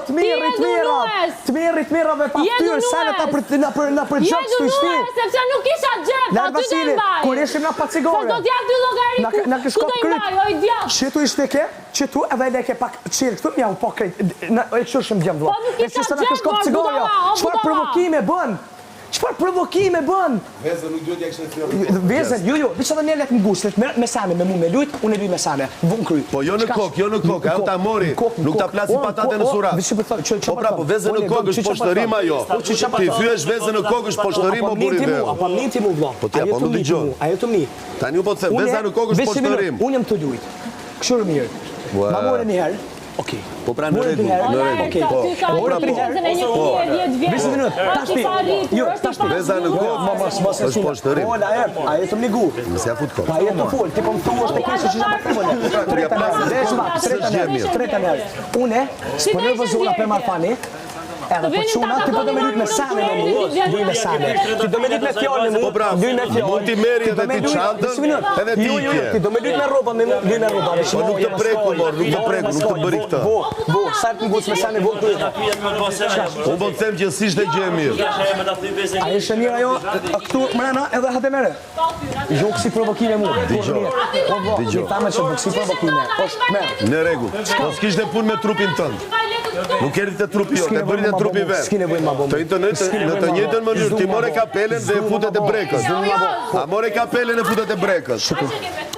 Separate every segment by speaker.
Speaker 1: Tmerri, tmerra, tmerri, tmerra dhe pa ftyrë, sene ta për, na për, na për gjoks të ishti.
Speaker 2: Sepse nuk kisha xhep, aty do i mbaj.
Speaker 1: Kur ishim na pa cigare.
Speaker 2: Se do t'jap ty llogari, ku,
Speaker 1: na,
Speaker 2: ku do i mbaj, o idiot.
Speaker 1: Qitu ishte ke, qitu edhe e ke pak qelë këtu, mja u po krejt, na, e kështu djem vlla.
Speaker 2: Po nuk kisha xhep, mor budalla, o budalla.
Speaker 1: Çfarë provokime bën? Çfarë provokime bën?
Speaker 3: Vezën nuk duhet t'ia kishte thyer në
Speaker 1: kokë. Vezën, jo, jo, veç edhe një let ngushtë, let me, me sene, me mu me lujt, unë e luj me sene, vu në kry.
Speaker 3: Po jo në kokë, jo në kokë, ajo ta mori, nuk ta plasi patate në surat. Po pra, po vezën në kokë është poshtërim ajo. Ti thyesh vezën në kokë është poshtërim o burri
Speaker 1: dheu. A po më nin ti mu vlla?
Speaker 3: Po ti apo nuk dëgjon.
Speaker 1: A je tu më ni?
Speaker 3: Tani unë po të them, veza në kokë është poshtërim.
Speaker 1: Unë jam tu lujt. Kqyr mirë. Ma more një herë. Okej.
Speaker 3: Po pra në rregull, në rregull.
Speaker 1: Okej.
Speaker 3: Po,
Speaker 2: po
Speaker 3: pra po.
Speaker 2: Po.
Speaker 1: Veç një minutë. Tash ti. Jo, tash ti.
Speaker 3: Veza në kokë. Është poshtërim.
Speaker 1: Po, Laert, a je tu më nigu?
Speaker 3: Mos ja fut kokë.
Speaker 1: Pa je tu fol, ti po më thua është e keqe që jam aty më.
Speaker 3: Po pra,
Speaker 1: Treta herë, veç pak, treta herë, treta herë. Unë s'po nervozona për marfani. Edhe për çuna, ti po do me lujt me sane me mu, luj me sane. Ti do me lujt me fjalë me mu,
Speaker 3: Po pra,
Speaker 1: luj me fjalë.
Speaker 3: mund t'i merri
Speaker 1: Ti do
Speaker 3: edhe
Speaker 1: me
Speaker 3: ti
Speaker 1: lujt-
Speaker 3: çantën,
Speaker 1: Veç një minutë.
Speaker 3: edhe ti
Speaker 1: Jo, jo, jo,
Speaker 3: ikje.
Speaker 1: ti do me lujt me rroba me mu, luj me rroba. Veç
Speaker 3: Po nuk të preku, mor, nuk të preku, nuk të bëri këtë.
Speaker 1: Bo, bo, sa të nguc me sane, bo kryet.
Speaker 3: Unë po të them që s'ishte gjë e mirë.
Speaker 1: A ishte mirë ajo a këtu mrena edhe hate mere? Jo kësi provokime mu.
Speaker 3: Dëgjo.
Speaker 1: Po vlla,
Speaker 3: Dëgjo.
Speaker 1: mi thamë që kësi provokime është merr.
Speaker 3: Në rregull. Po s'kishte punë me trupin tënd. Nuk erdhi te trupi jot, e bëri te trupi vet.
Speaker 1: S'ki nevojë ma bo.
Speaker 3: Të njëjtën në të njëjtën mënyrë ti more kapelen dhe e fute te brekët. A more kapelen e fute te brekët.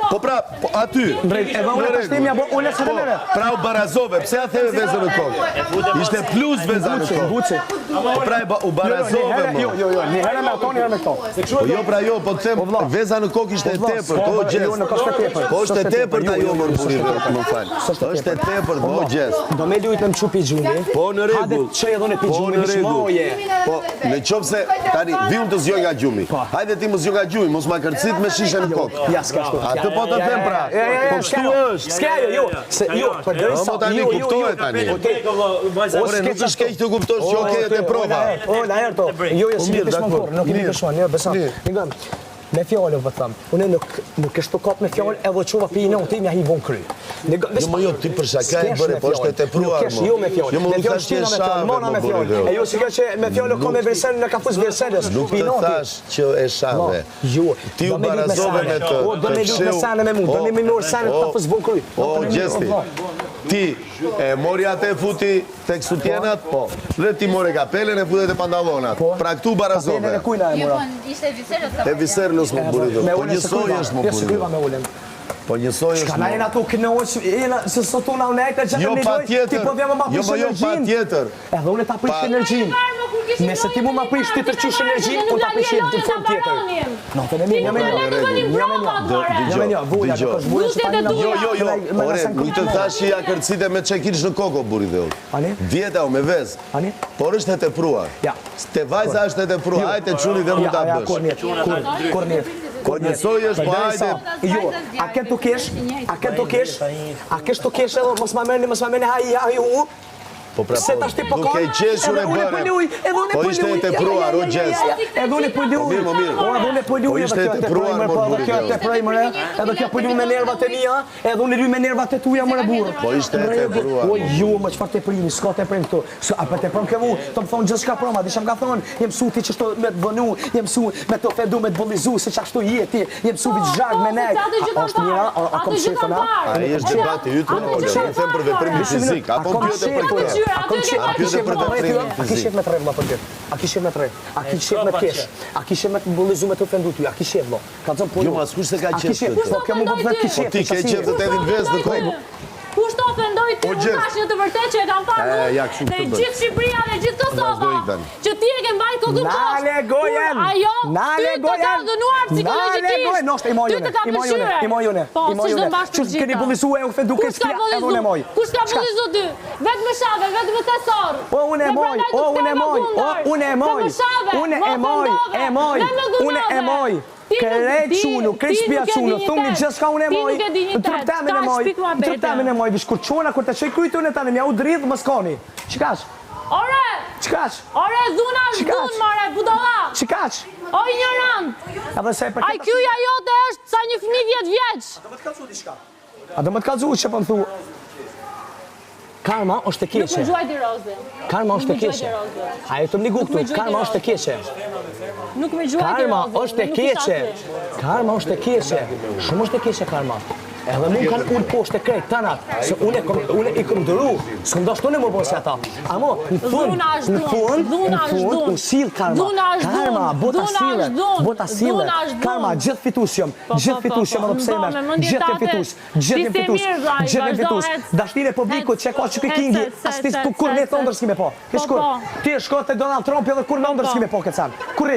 Speaker 3: Po pra, po aty.
Speaker 1: Drejt, edhe unë tash them ja bo, unë s'e
Speaker 3: Po,
Speaker 1: mere.
Speaker 3: pra u barazove, pse ja theve vezën në kokë? Ishte plus veza në kokë.
Speaker 1: Nguci.
Speaker 3: Po pra e ba- u barazove më.
Speaker 1: Jo, jo, jo, një herë me ato, një herë me këto.
Speaker 3: Po jo pra jo, po të them,
Speaker 1: vlla.
Speaker 3: veza në kokë ishte e
Speaker 1: vlla,
Speaker 3: tepërt,
Speaker 1: s'ka
Speaker 3: o
Speaker 1: bërë,
Speaker 3: gjest.
Speaker 1: jo, nuk është e tepërt,
Speaker 3: Po është e
Speaker 1: s'është e
Speaker 3: tepërt
Speaker 1: tepërt,
Speaker 3: ajo
Speaker 1: jo, jo,
Speaker 3: mor
Speaker 1: jo,
Speaker 3: burri
Speaker 1: s'është e
Speaker 3: vet,
Speaker 1: tepërt.
Speaker 3: më fal.
Speaker 1: S'është e
Speaker 3: Është e
Speaker 1: tepërt.
Speaker 3: tepërt, o gjest.
Speaker 1: Do me lujt me më çupi gjumi.
Speaker 3: Po në
Speaker 1: Hajde
Speaker 3: rregull.
Speaker 1: çoj edhe unë pi
Speaker 3: Po
Speaker 1: gjumi,
Speaker 3: në
Speaker 1: veç
Speaker 3: rregull.
Speaker 1: moje.
Speaker 3: Po, në qoftë se tani vi unë të zgjoj nga gjumi. Hajde ti më zgjoj nga gjumi, mos ma kërcit me shishe në kokë.
Speaker 1: Ja, s'ka ashtu.
Speaker 3: Atë po të them pra.
Speaker 1: Ja, ja, ja,
Speaker 3: Po
Speaker 1: s'ka
Speaker 3: kështu
Speaker 1: ajo.
Speaker 3: është.
Speaker 1: S'ka ajo, jo, se jo, përderisa
Speaker 3: Po tani
Speaker 1: jo, jo, jo.
Speaker 3: kuptohet tani.
Speaker 1: Po ti,
Speaker 3: Ore,
Speaker 1: s'ke
Speaker 3: nuk është
Speaker 1: çashtu.
Speaker 3: keq të kuptosh që
Speaker 1: O,
Speaker 3: okay, e
Speaker 1: ty,
Speaker 3: teprova.
Speaker 1: O, Laert, o, Laert, o. Jo, jo,
Speaker 3: Po
Speaker 1: si
Speaker 3: mirë,
Speaker 1: mirë, dëshmon
Speaker 3: dakord.
Speaker 1: kurrë, nuk kemi
Speaker 3: Mirë.
Speaker 1: dëshmon, jo, beson.
Speaker 3: Mirë.
Speaker 1: Dëgjoj, me fjalë po them. Unë nuk nuk është të kap me fjalë, edhe çova pi në tim ja hi von kry.
Speaker 3: Jo, mo jo, ti për shaka e bëre, po është e tepruar,
Speaker 1: Nuk kesh
Speaker 3: mo.
Speaker 1: jo me fjalë.
Speaker 3: Jo, mo,
Speaker 1: Me
Speaker 3: nuk
Speaker 1: fjalë
Speaker 3: thash që e
Speaker 1: shtina me fjalë,
Speaker 3: shave,
Speaker 1: mona
Speaker 3: mo,
Speaker 1: me
Speaker 3: burri
Speaker 1: fjalë.
Speaker 3: dheu.
Speaker 1: E jo si kjo që me fjalë ka me Verselën, në ka fus Verselës.
Speaker 3: Nuk të thash që e shave.
Speaker 1: Jo,
Speaker 3: Ti u
Speaker 1: do me lut me
Speaker 3: barazove
Speaker 1: sane.
Speaker 3: me të.
Speaker 1: O, do me
Speaker 3: të
Speaker 1: lut me
Speaker 3: fsheu.
Speaker 1: sane me mu, do
Speaker 3: O,
Speaker 1: me më mor sane
Speaker 3: o,
Speaker 1: ta fus von kry.
Speaker 3: O, Gjesti, ti e mori atë e futi tek sutjenat,
Speaker 1: Po.
Speaker 3: dhe ti more kapelen e fute te pantallonat.
Speaker 1: Po.
Speaker 3: Pra këtu barazove.
Speaker 1: Kapelen e kujna e
Speaker 4: Jo,
Speaker 1: mora.
Speaker 4: po, ishte Viserlos
Speaker 3: E Viserlos më burri
Speaker 1: Me
Speaker 3: Po
Speaker 1: ulën se
Speaker 3: njësoj
Speaker 1: kryva.
Speaker 3: është më
Speaker 1: Jo, se
Speaker 3: burri
Speaker 1: kryva me ulën.
Speaker 3: Po njësoj është
Speaker 1: Çka na
Speaker 3: më.
Speaker 1: jena tu kënoq, jena se sot unë unë e gjatë
Speaker 3: Jo
Speaker 1: në
Speaker 3: pa
Speaker 1: lojë, ti
Speaker 3: tjetër.
Speaker 1: po vjen më ma
Speaker 3: Jo,
Speaker 1: prish
Speaker 3: po jo pa
Speaker 1: energjinë.
Speaker 3: tjetër.
Speaker 1: Edhe unë ta prish
Speaker 3: Pa-
Speaker 1: energjinë. Nëse ti mu ma prish ti të qysh energjinë, unë ta prish në formë tjetër. No, të në mirë, një me një. Një me një. Një me një, vuja,
Speaker 3: Dëgjo.
Speaker 1: nuk është vuja që tani na-
Speaker 3: Jo, jo, jo,
Speaker 1: me na-
Speaker 3: ore,
Speaker 1: me na
Speaker 3: nuk të thash që ja kërcite me çekiç në kokë, o burri dheut.
Speaker 1: Ani?
Speaker 3: Djeta o me vezë.
Speaker 1: Ani?
Speaker 3: Por është e tepruar.
Speaker 1: Ja.
Speaker 3: Te vajza është e tepruar, hajde çuni dhe mund ta
Speaker 1: Ja, ja,
Speaker 3: bësh.
Speaker 1: kur njet, kur, kur njet.
Speaker 3: Po njësoj është, po hajde.
Speaker 1: Jo, a ke të kesh, a ke të kesh, a kesh të kesh edhe mos ma merrni, mos ma merrni, haj, haj, u.
Speaker 3: Po pra,
Speaker 1: Pse
Speaker 3: po,
Speaker 1: tash ti po
Speaker 3: duke
Speaker 1: ka?
Speaker 3: qeshur
Speaker 1: Edhe
Speaker 3: e
Speaker 1: unë po
Speaker 3: bëre.
Speaker 1: luj, edhe unë
Speaker 3: Po
Speaker 1: po
Speaker 3: ishte
Speaker 1: luj.
Speaker 3: e tepruar, o gjest.
Speaker 1: Edhe unë po luj.
Speaker 3: Po mirë, po mirë.
Speaker 1: Po edhe unë po luj,
Speaker 3: Po ishte
Speaker 1: edhe
Speaker 3: e
Speaker 1: kjo
Speaker 3: tepruar,
Speaker 1: teproj,
Speaker 3: mor
Speaker 1: po edhe
Speaker 3: burri
Speaker 1: kjo
Speaker 3: dheu.
Speaker 1: teproj më re, edhe kjo po luj me nervat e mia, edhe unë luj me nervat e tuaja more burr.
Speaker 3: Po ishte e tepruar.
Speaker 1: O jo, më çfarë teprimi, s'ka teprim këtu. S'ka, a po tepron ke mu? Të më thonë gjithçka proma, di ç'më ka thonë, jem mësu ti qështu me të vënu, jem mësu me të ofendu, me të bullizu, se qashtu je ti, jem mësu
Speaker 2: Po,
Speaker 1: veç zhag
Speaker 2: po,
Speaker 1: me nejt.
Speaker 2: sepse atë gjë
Speaker 1: A
Speaker 2: kam
Speaker 1: është mira,
Speaker 2: parë,
Speaker 1: a, a
Speaker 2: atë
Speaker 1: kom
Speaker 2: gjë
Speaker 1: qef,
Speaker 2: kam
Speaker 1: a?
Speaker 2: parë.
Speaker 3: Ai është debati yt,
Speaker 2: Atë
Speaker 3: Ole,
Speaker 2: gjë kam
Speaker 3: unë them për
Speaker 2: parë,
Speaker 3: veprimin
Speaker 2: more.
Speaker 3: fizik, apo
Speaker 1: A kom
Speaker 3: më pyete për
Speaker 1: qef,
Speaker 3: këtë.
Speaker 1: A kom
Speaker 2: Aty
Speaker 1: qef,
Speaker 2: e
Speaker 1: a
Speaker 2: ke
Speaker 1: ki qef me të
Speaker 3: për
Speaker 1: rrejt,
Speaker 3: veprimin
Speaker 1: a ki
Speaker 3: fizik.
Speaker 1: qef me të rrejt, vlla për këtë? A ki qef me të rrejt? A ki qef me të kesh? A ki qef me të bullizu me të ofendu ty? A ki qef, vlla? Ka thënë po
Speaker 3: Jo,
Speaker 1: jo.
Speaker 3: ma askush s'e ka
Speaker 1: A ki
Speaker 3: qef
Speaker 1: qef?
Speaker 3: këtë.
Speaker 1: Po kjo mu po thotë ki
Speaker 3: Po
Speaker 1: qef.
Speaker 3: ti ke qef të të hedhin vezë në kokë.
Speaker 2: Kush të ofendoi ty,
Speaker 3: O,
Speaker 2: unë
Speaker 3: Gjest.
Speaker 2: thash një të vërtetë që e kam parë
Speaker 3: E,
Speaker 2: unë
Speaker 3: ja, kështu
Speaker 2: dhe
Speaker 3: këtë bëj.
Speaker 2: gjithë Shqipëria dhe gjithë
Speaker 3: Vazhdo
Speaker 2: Kosova
Speaker 3: ik tani.
Speaker 2: që ti e ke mbajt kokën poshtë.
Speaker 1: Nale gojen!
Speaker 2: Kur ajo
Speaker 1: Nale
Speaker 2: ty të ka
Speaker 1: gojen!
Speaker 2: dhunuar
Speaker 1: Nale
Speaker 2: psikologjikisht.
Speaker 1: gojen! Noshtë, i moj
Speaker 2: Ty
Speaker 1: une,
Speaker 2: të ka
Speaker 1: i moj une,
Speaker 2: pëlqyer.
Speaker 1: i moj une,
Speaker 2: Po,
Speaker 1: i moj
Speaker 2: si
Speaker 1: une.
Speaker 2: çdo mbash të
Speaker 1: Që keni
Speaker 2: gjitha.
Speaker 1: bullizu e ofendu
Speaker 2: Kush
Speaker 1: këtë
Speaker 2: ka
Speaker 1: shpia, edhe unë e moj.
Speaker 2: bullizu? Kush ka
Speaker 1: Çka?
Speaker 2: bullizu ty? Vetë më shave, vetë më tesor.
Speaker 1: O, unë e
Speaker 2: Dhe
Speaker 1: moj,
Speaker 2: prandaj
Speaker 1: o,
Speaker 2: të
Speaker 1: unë e
Speaker 2: ktheva
Speaker 1: moj, o,
Speaker 2: kundër.
Speaker 1: unë e
Speaker 2: Se
Speaker 1: moj,
Speaker 2: më shave,
Speaker 1: unë
Speaker 2: më
Speaker 1: e moj,
Speaker 2: ofendove,
Speaker 1: e moj,
Speaker 2: dhe më
Speaker 1: unë e
Speaker 2: dhunove.
Speaker 1: moj.
Speaker 2: Ti nuk-
Speaker 1: Krejt
Speaker 2: ti-
Speaker 1: çunu, krejt
Speaker 2: ti
Speaker 1: shpia
Speaker 2: nuk ke
Speaker 1: çunu, thumni
Speaker 2: dinjitet.
Speaker 1: gjithçka unë e
Speaker 2: Ti
Speaker 1: moj.
Speaker 2: nuk ke dinjitet.
Speaker 1: Në trup temin e
Speaker 2: Ka
Speaker 1: moj,
Speaker 2: shpik
Speaker 1: në trup
Speaker 2: muhabete.
Speaker 1: temin e moj, vish kur çuna, kur të çoj kryt unë tani, mja u dridh, mos kani. Çkash?
Speaker 2: Ore,
Speaker 1: Çkash?
Speaker 2: ore, dhuna është
Speaker 1: Çka?
Speaker 2: dhunë, more, budalla.
Speaker 1: Çkash?
Speaker 2: O ignorant.
Speaker 1: Edhe se e përket
Speaker 2: IQ-ja jote është sa një fëmijë 10 vjeç.
Speaker 1: A do më të kallzu diçka? A do më të kallzu që po më thu? Karma është e
Speaker 2: Nuk më
Speaker 1: keqe.
Speaker 2: gjuajti rozi.
Speaker 1: Karma është e
Speaker 2: Nuk më gjuajti
Speaker 1: keqe.
Speaker 2: rozi.
Speaker 1: A e të më nigu
Speaker 2: Nuk më
Speaker 1: këtu,
Speaker 2: gjuajti
Speaker 1: karma është e
Speaker 2: rozi.
Speaker 1: keqe.
Speaker 2: Nuk më gjuajti
Speaker 1: Karma
Speaker 2: rozi.
Speaker 1: është e
Speaker 2: nuk isha
Speaker 1: keqe.
Speaker 2: aty.
Speaker 1: Karma është e keqe. Shumë është e keqe karma. Edhe mu kanë ulë poshtë e krejt tanat, se unë e kom, unë i kom dëru, s'kom dashtë unë e më bo si ata. Amo, në fund,
Speaker 2: Dhuna është
Speaker 1: në
Speaker 2: dhunë,
Speaker 1: fund,
Speaker 2: dhuna
Speaker 1: në
Speaker 2: është
Speaker 1: fund,
Speaker 2: dhunë.
Speaker 1: u sill karma.
Speaker 2: Dhuna është
Speaker 1: Karma,
Speaker 2: dhunë,
Speaker 1: bota
Speaker 2: dhuna
Speaker 1: sillet,
Speaker 2: është dhunë,
Speaker 1: bota sillet.
Speaker 2: dhuna është
Speaker 1: Karma,
Speaker 2: dhunë.
Speaker 1: gjithë fitus jam,
Speaker 2: Po,
Speaker 1: gjithë
Speaker 2: po,
Speaker 1: fitus
Speaker 2: po,
Speaker 1: jam edhe
Speaker 2: po.
Speaker 1: pse
Speaker 2: Ndo,
Speaker 1: jam,
Speaker 2: me mendje
Speaker 1: gjithë jam
Speaker 2: tate,
Speaker 1: fitus, gjithë
Speaker 2: ti
Speaker 1: jam
Speaker 2: s'e
Speaker 1: fitus,
Speaker 2: mirë, vllai,
Speaker 1: gjithë jam
Speaker 2: vazhdo,
Speaker 1: fitus.
Speaker 2: ec.
Speaker 1: Dashtinë e publikut që ka që ky
Speaker 2: Ec,
Speaker 1: kingi,
Speaker 2: ec,
Speaker 1: as ti
Speaker 2: ec,
Speaker 1: ku kur
Speaker 2: ec,
Speaker 1: ne
Speaker 2: ec.
Speaker 1: thonë s'kime po.
Speaker 2: Po,
Speaker 1: Hiç kur.
Speaker 2: po.
Speaker 1: Ti e shko te Donald Trump edhe kur në ëndër
Speaker 2: Po.
Speaker 1: s'kime po këtë sen. Kur.